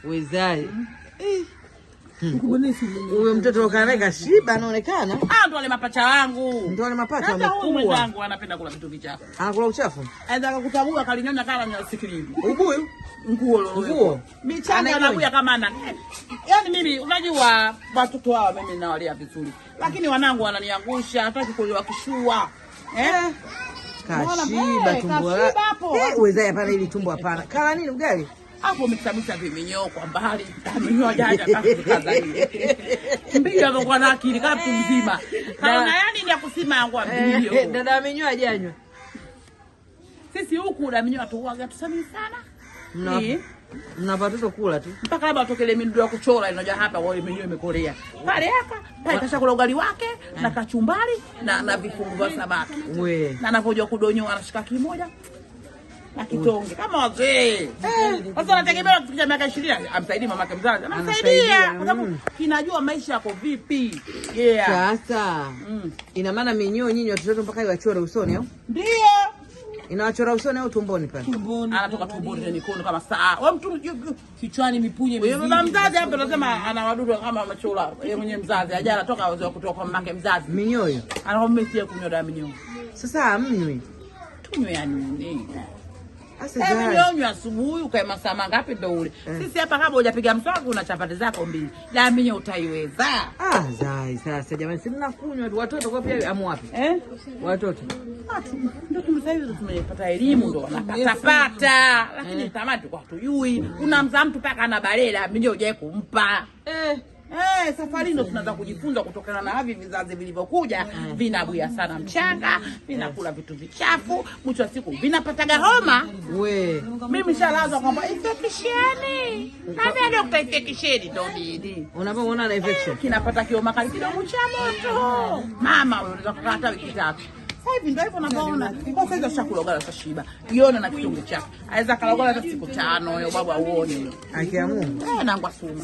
Wezai. Huyo mtoto ukaa naye kashiba anaonekana. Ah, ndo wale mapacha wangu. Ndio wale mapacha Hata huyu wamekua. mwenzangu anapenda kula vitu vichafu. Anakula uchafu? Aenda akakutabua kalinyonya kala nyasikilivu. Ubuyu? Nguo lolo. Nguo. Michanga Anainyonya. anakuja kama ana. Yaani mimi unajua watoto hawa mimi nawalea vizuri. Lakini wanangu wananiangusha, hataki kuliwa kishua. Eh? Kashiba Eh, tumbo kashiba la. hapo. Eh, wezai hapana ili tumbo hapana. Kala nini ugali? Hapo miksamisa viminyoo kwa mbali. Minyoo jaja kaza ile. Mbili anakuwa na akili kama mtu mzima. Kaona yani ni ya kusima yangu Eh, mbio. dada amenyoa janywa. Sisi huku na minyoo tuwaga tusamii sana. Mna Eh. mna watoto kula tu. Mpaka labda atokele midudu ya kuchora inaja hapa kwa ile minyoo imekolea. Pale hapa, pale kashakula ugali wake na kachumbari na vifungu vya samaki. We. Na anavyojua kudonyoa anashika kimoja na kitonge kama wazee. Sasa anategemea kufikisha miaka 20 amsaidie mamake mzazi. Anamsaidia Anamsaidia, kwa sababu kinajua maisha yako vipi. Yeah. Sasa ina maana minyoo nyinyi watoto wetu mpaka iwachore usoni au? Ndio. Inawachora usoni au tumboni pale? Anatoka tumboni na mikono kama saa. Wewe mtu Kichwani mipunye huyo baba mzazi hapo anasema ana wadudu kama wamechora. Yeye mwenyewe mzazi hajala toka aweze kutoka kwa mamake mzazi. Minyoo hiyo. Anakwambia mimi siye kunywa dawa minyoo. Sasa hamnywi. Tunywe ya nini? Sasa Eh, zai. minyoo unywe asubuhi ukae masaa mangapi ndo ule. Sisi hapa kama hujapiga mswaki una chapati zako mbili. Dawa minyoo utaiweza. Ah, zai sasa jamani, si mnakunywa tu watoto kwa pia amu wapi? Eh? Watoto. Ndio sasa hivi tumepata elimu ndo wanapatapata, lakini tamati tulikuwa hatujui. Kuna mzaa mtu mpaka ana balela minyoo hujawahi kumpa. Eh. Eh, safari ndo tunaanza kujifunza kutokana na hivi vizazi vilivyokuja, vinabuya sana mchanga, vinakula vitu vichafu, mwisho wa siku vinapataga homa. We. Mimi shalazwa kwamba infeksheni. Nani dokta infeksheni ndo nini? Unapoona na infection. Kinapata kioma kali kidogo cha moto. Mama wewe unaweza kukaa hata wiki 3. Sasa hivi ndio hivyo unavyoona. Kwa sasa chakula ugali kashiba. Jioni na kitungu chake. Aweza kala ugali hata siku 5 huyo babu auone huyo. Akiamua. Eh, nangwa suma.